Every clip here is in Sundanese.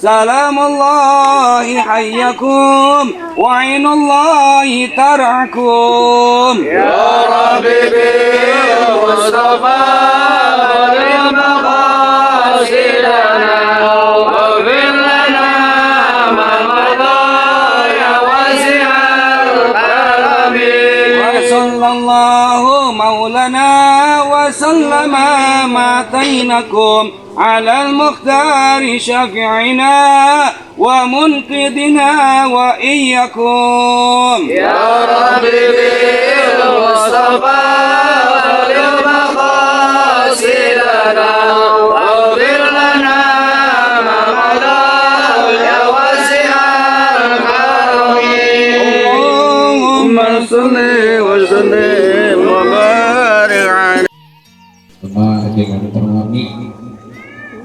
سلام الله حيكم وعين الله ترعكم. يا ربي بالمصطفى بلغ مقاصدنا واغفر لنا ما مضى يا واسع الكرم. وصلى الله مولانا وسلم ما بينكم على المختار شفيعنا ومنقذنا وإياكم. يا ربي بالمصطفى بلغ مقاصدنا واغفر لنا ما مضى يا واسع الكرم. اللهم صل وسلم وبارك على Sama dengan permami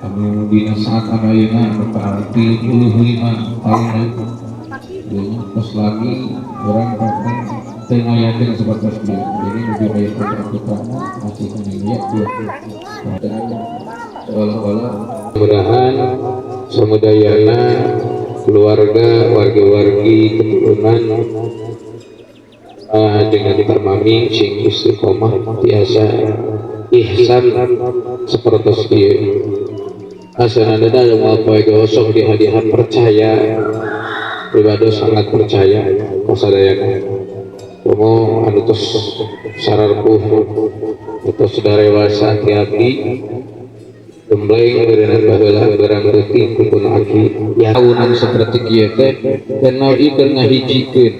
anu dina saat anu ayeuna anu 45 tahun ieu tos lagi urang bahkan teu ngayakeun sapertos ieu. Jadi nuju aya putra-putra masih keneh ieu dan seolah-olah mudah-mudahan samudayana keluarga warga-wargi keturunan dengan permami sing istiqomah tiasa ihsan seperti ieu. Asana ada moal poe gosong di hadiah percaya pribadi sangat percaya kasadayana komo anu tos sararpuh atau sadarewasa ti abdi gembleng beureunan baheula barang leutik ku pun aki ya tahunan seperti kieu teh kenal ieu keur ngahijikeun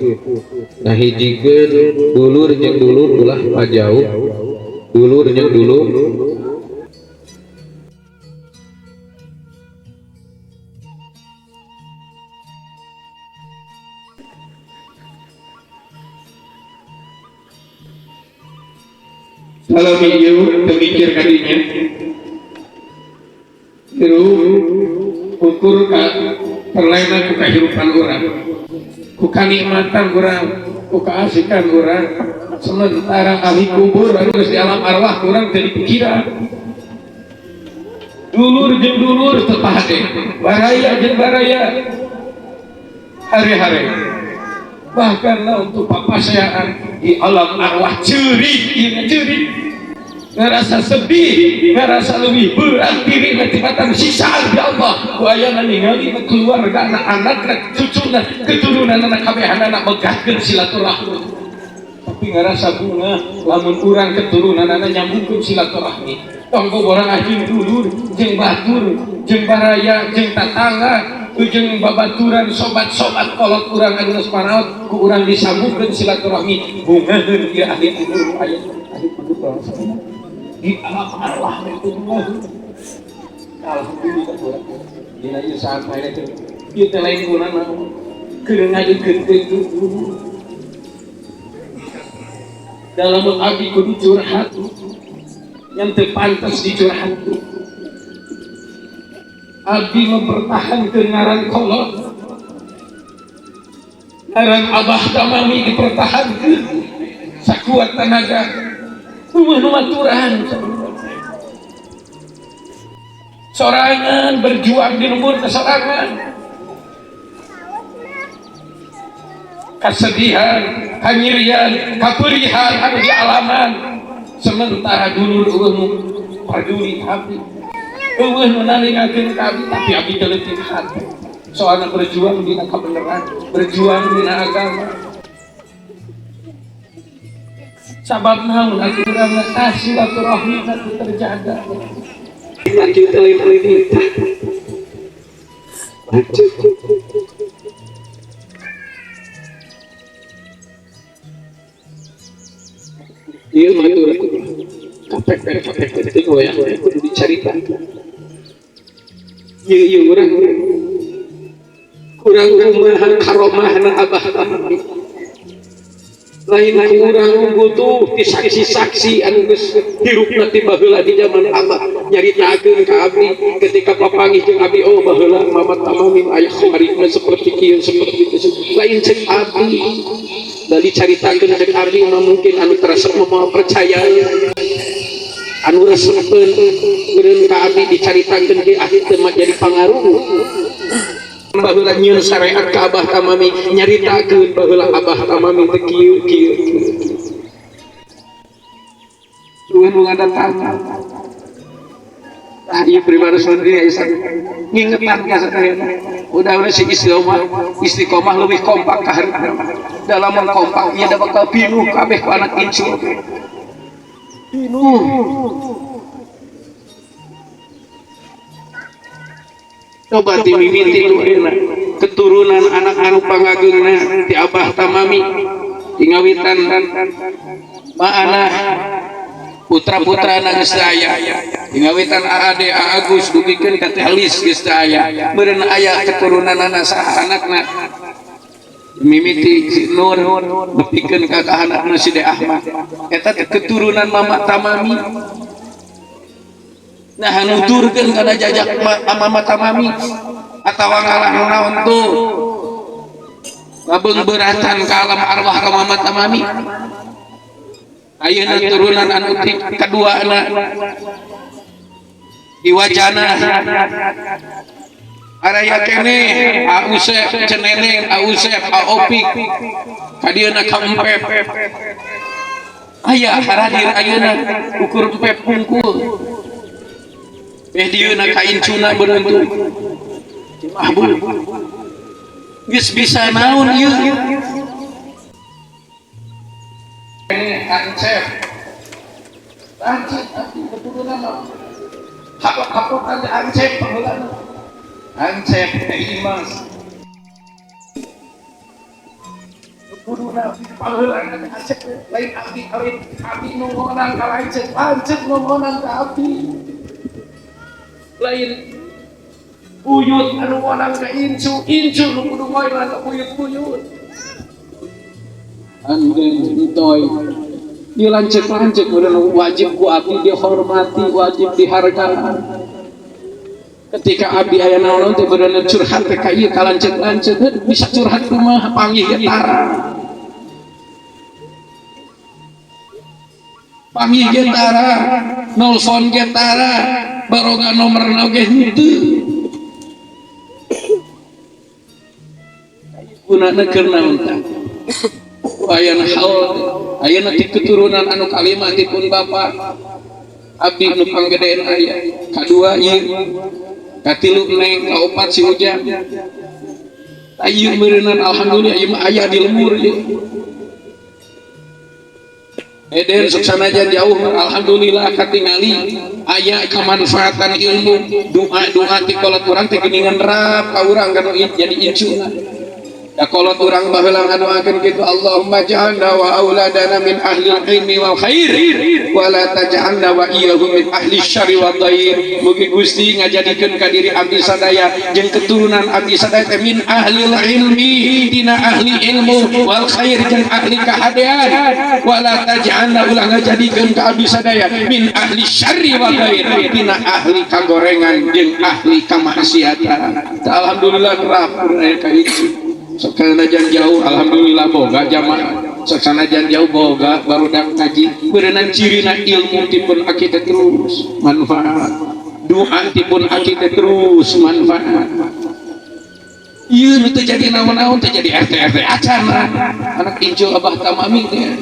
ngahijikeun dulur jeung dulur ulah pajauh dulur jeung dulur. Salam ieu teu mikir ka dinya. Hirup ukur ka terlena ku kahirupan urang, ku kanikmatan urang, ku kaasikan urang. Sementara ahli kubur anu geus di alam arwah urang teu dipikiran. Dulur jeung dulur teu pahade, baraya jeung baraya hare-hare. Bahkan lah untuk papaseaan di alam arwah ceurik, ieu ceurik. Ngerasa sedih, ngerasa lebih berat diri tibatan siksaan ya Allah. Ku ayana ningali keluarga anak-anak, cucuna, keturunan anak kabehanana megahkeun silaturahmi. Tapi ngerasa bunga lamun urang keturunan anak nyambungkeun silaturahmi. Tong borang anjing dulur, jeung batur, jeung baraya, jeung tatangga, jeung babaturan sobat-sobat kolot urang anu geus maraot ku urang disambungkeun silaturahmi. Bungaheun ieu ahli kubur aya ahli kubur di alam arwah itu bunga. Alhamdulillah urang dina ieu saat mah teh ieu teh lain gunana keur ngajekeun teh dalam abdi kudu curhat yang teu pantas dicurhat. Abdi mempertahankan ngaran kolot, ngaran abah tamami dipertahankan sakuat tenaga rumah numaturan sorangan berjuang di lembur kesorangan kesedihan, kanyirian, kaperihan anu di alaman. Sementara dulur eueuh nu peduli abdi, eueuh nu nalingakeun ka abdi, tapi abdi teu leutik hati. Soalna berjuang dina kabeneran, berjuang dina agama. Sabab naon atuh urang tah silaturahmi teu terjaga. Lanjut lain-lain. Lanjut. Iya matur kapek kapek penting wayang kudu dicarita. Ieu ieu urang kurang kumaha karomahna abah tamami. Lain urang unggul tuh ti saksi-saksi anu geus hirupna ti baheula di zaman abah nyaritakeun ka abdi ketika papanggih jeung abdi oh baheula mamat tamami aya khawarij seperti kieu seperti itu. Lain cek abdi da dicaritakeun cek abdi mah mungkin anu teresep mah percaya anu resepeun meureun ka abdi dicaritakeun ge ah teu mah jadi pangaruh. Baheula nyieun syariat ka Abah Tamami nyaritakeun baheula Abah Tamami teh kieu kieu kieu. Nuhun nu ngadatang. Ah ieu pribadi sendiri aya ngingetan ka sadayana. Udah si istiqomah leuwih kompak ka hareup. Dalam kompak ieu da bakal pinuh kabeh ku anak incu. Pinuh. Coba ti mimiti nu ayeuna keturunan anak anu pangageungna ti Abah Tamami ti ngawitan maana putra-putrana geus aya ti ngawitan Aade Agus dugikeun ka Teh Lis geus aya meureun aya keturunanana saha anakna mimiti si Nur nepikeun ka anakna si De Ahmad eta keturunan Mama Tamami. Nah nuturkeun kana jajak Mama Tamami atawa ngalah naon tuh ngabeungbeuratan ka alam arwah ka Mama Tamami. Ayeuna turunan anu kaduana di wajana araya keneh A Usep Ceneneng A Usep A Opik ka dieuna ka Empep aya haradir ayeuna ukur Empep hungkul beh dieuna ka incuna beunentu Mahbub geus bisa naon ieu Ancep lanjut abdi keturunan hapok-hapokan Ancep baheulana Ancep Teh Imas kuduna baheulana teh Ancep lain abdi lain abdi nu ngonang ka lanceuk lanceuk nu ngonang ka abdi lain buyut anu ngonang ka incu incu nu kudu ngoyang ka buyut-buyut anden entoy di lanceuk-lanceuk wajib ku abdi dihormati wajib dihargai. Ketika abdi aya naon teh beuneu curhat teh ka ieu ka lanceuk-lanceuk bisa curhat kumaha panggih ge tara panggih ge tara nelpon ge tara baroga nomorna oge henteu gunana keur naon tah ayana haul ayeuna ti keturunan anu kalima ti pun bapa abdi nu panggedeen aya kadua ieu katilu neng kaopat si Ujang ieu meureunan alhamdulillah ieu mah aya di lembur ieu Eden sok sanajan jauh alhamdulillah katingali aya kamanfaatan ilmu doa-doa ti kolot urang teh geuningan rap ka urang kanu jadi incuna. Da kolot urang baheula ngadoakeun kitu Allahumma ja'alna wa auladana min ahli ilmi wal khair wa la taj'alna wa iyyahum min ahli syarri wa dhair. Mugi Gusti ngajadikeun ka diri abdi sadaya jeung keturunan abdi sadaya teh min ahli ilmi tina ahli ilmu wal khair jeung ahli kahadean wa la taj'alna ulah ngajadikeun ka abdi sadaya min ahli syarri wa dhair tina ahli kagorengan jeung ahli kamaksiatan. Alhamdulillah kerap ka itu. Sanajan jauh alhamdulillah boga jamaah sanajan jauh boga barudak ngaji beureunan cirina ilmu tipun aki teh terus manfaat doa tipun aki teh terus manfaat ieu nu teu jadi naon-naon teu jadi RT RT acan anak incu Abah Tamami teh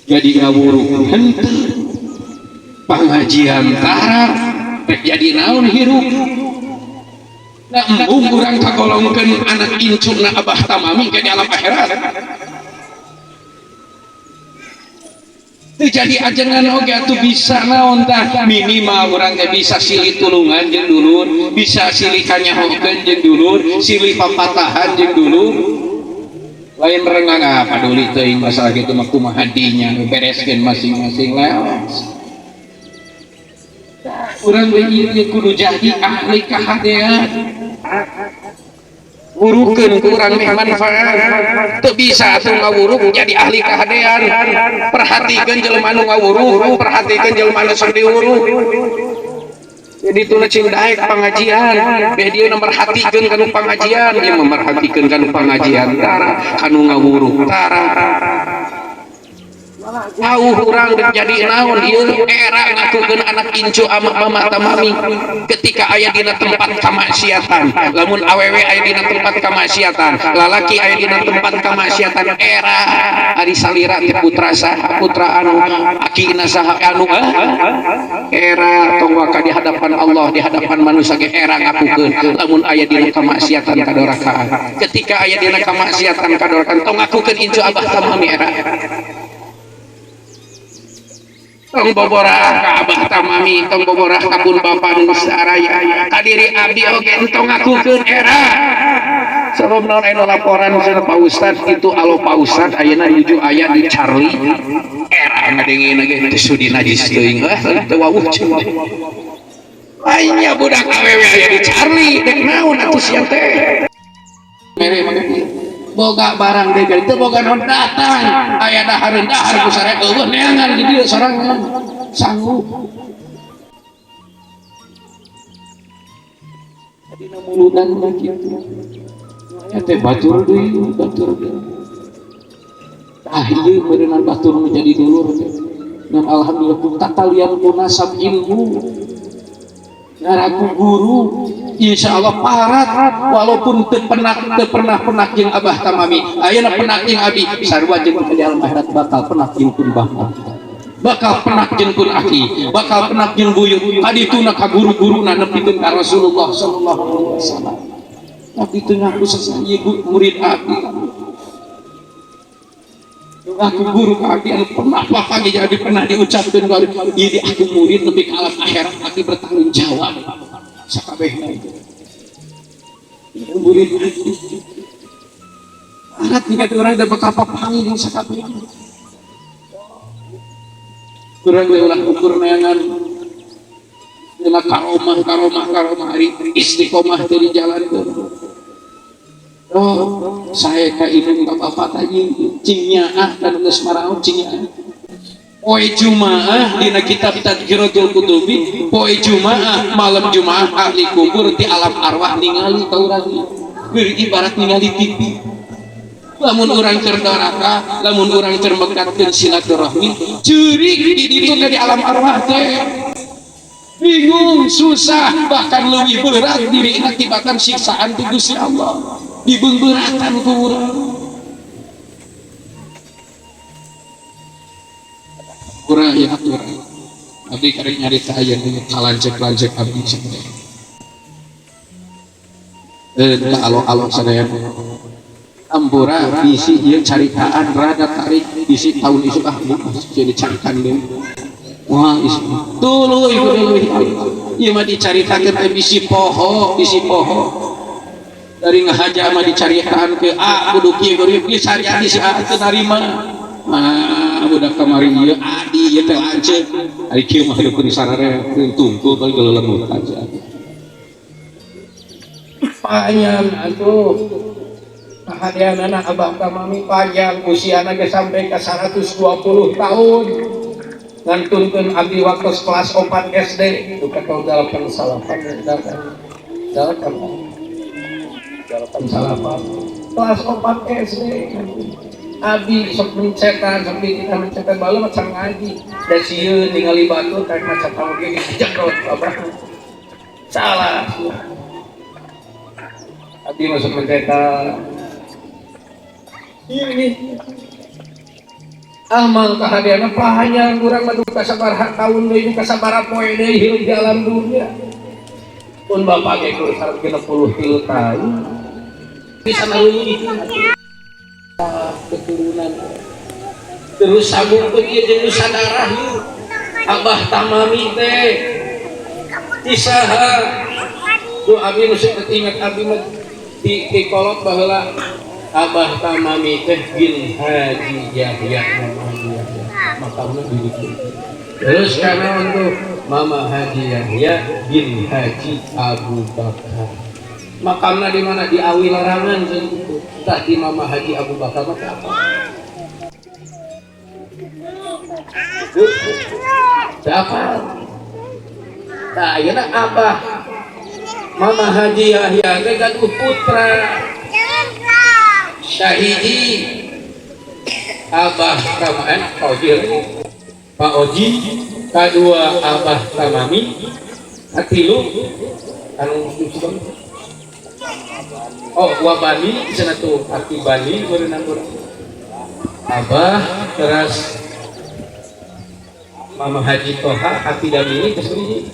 jadi ngawuruk henteu pangajian tara teh jadi naon hirup. Nah, embung urang kagolongkeun anak incuna Abah Tamami ke di alam akhirat. Teu jadi ajengan oge atuh bisa naon tah minimal urang teh bisa silih tulungan jeung dulur, bisa silih kanyahokeun jeung dulur, silih papatahan jeung dulur. Lain rengang ah paduli teuing masalah kitu mah kumaha dinya bereskeun masing-masing leos. Urang ieu kudu jadi ahli kahadean. Wurukeun ku urang meh manfaat. Teu bisa atuh ngawuruk jadi ahli kahadean. Perhatikeun jelema anu ngawuruk, perhatikeun jelema anu sok diwuruk. Jadi tuna cing daek pangajian, beh dieu merhatikeun kanu pangajian, ieu merhatikeun kanu pangajian tara, kanu ngawuruk tara. Auh urang jadi naon ieu era ngakukeun anak incu ama mama tamami ketika aya dina tempat kamaksiatan. Lamun awewe aya dina tempat kamaksiatan, lalaki aya dina tempat kamaksiatan era ari salira teh putra saha putra anu akina saha anu era tong waka di hadapan Allah di hadapan manusia ge era ngakukeun lamun aya dina kamaksiatan kadorakaan. Ketika aya dina kamaksiatan kadorakaan tong ngakukeun incu abah tamami era. Tong boborah ka abah tamami, tong boborah ka pun bapa nu saraya. Ka diri abdi oge tong ngakukeun era. Sebab naon aya laporan cenah Pak Ustad itu alo Pak Ustad ayeuna nuju aya di Charlie. Era ngadengena ge teu sudi najis teuing ah teu wawuh cenah. Lainnya budak awewe aya di Charlie dek naon atuh sia teh. Mere mah boga barang deui teu boga naon datang aya dahareun dahar ku sare eueuh neangan di dieu sorangan sanggup dina muludan mah kitu aya teh batur deui batur deui tah ieu meureunnan batur nu jadi dulur teh dan alhamdulillah ku tatalian ku nasab ilmu ngaraku guru insya Allah parat walaupun teu pernah penak jeung abah tamami ayeuna penak jeung abi sarua jeung di alam akhirat bakal penak jeung pun bapak bakal penak jeung pun aki bakal penak jeung buyut kadituna ka guru-guruna nepikeun ka Rasulullah sallallahu alaihi wasallam tapi teu ngaku sasaya murid abi aku guru ka abi anu pernah bapak ge jadi pernah diucapkeun ka ieu aku murid nepi ka alam akhirat aki bertanggung jawab sakabehna itu murid arat nih orang da bakal papanggih jeung sakabehna urang we ulah ukur neangan dina karomah karomah karomah ari istiqomah teh di jalan oh saya ka indung ka bapak tadi cing nyaah dan geus maraon cing nyaah poe Jumaah dina kitab Tadhkiratul Qutubi poe Jumaah malam Jumaah ahli kubur ti alam arwah ningali ka urang keur ibarat ningali TV lamun urang keur doraka lamun urang keur mekatkeun silaturahmi ceurik di ditu teh di alam arwah teh bingung susah bahkan leuwih berat diri akibatan siksaan ti Gusti Allah dibeungbeuratan ku urang kurang ya kurang abdi karek nyarita aya kalancek-lancek abdi sadaya teu alo-alo sadaya ampura bisi ieu caritaan rada tarik bisi tahun isuk ah jadi caritaan deui wah isuk tuluy tuluy ieu mah dicaritakeun teh bisi poho dari ngahaja mah dicaritaan ke A kudu kieu kudu kieu sajadi si A teu narima ah budak kamari ieu adi ieu teh lanceuk ari kieu mah heukeun sarare tungkul paling lelemutan aja panjang atuh kahadeanana abah ka mami panjang usiana ge sampai ka 120 tahun ngantunkeun abdi waktu kelas 4 SD itu ka tahun 88 88 kelas 4 SD abi sok mencetan sok kita mencetan balu macam ngaji da sieun ningali batur kayak maca tahu ge dijekrot abah salah abi masuk mencetan ini amal kahadeana panjang urang mah duka sabaraha taun deui duka sabaraha poe deui hirup di alam dunia pun bapak ge keur 163 tahun bisa nalui keturunan terus sambungkeun ieu jeung nu sadarah ieu abah tamami teh isaha duh abi nu ingat abi mah di kolot baheula abah tamami teh bin Haji Yahya Mama Haji Yahya makamna di ditu terus kana untuk Mama Haji Yahya bin Haji Abu Bakar makamna di mana di Awi Larangan itu tah di Mama Haji Abu Bakar mah apa siapa tah ayeuna abah Mama Haji Yahya teh gaduh putra Syahidi Abah Tamaan Pak Oji lagi. Pak Oji kadua Abah Tamami katilu anu Subang. Oh, wabani cenah tuh aki bani berenang urang. Abah teras Mama Haji Toha aki Damini terus hiji.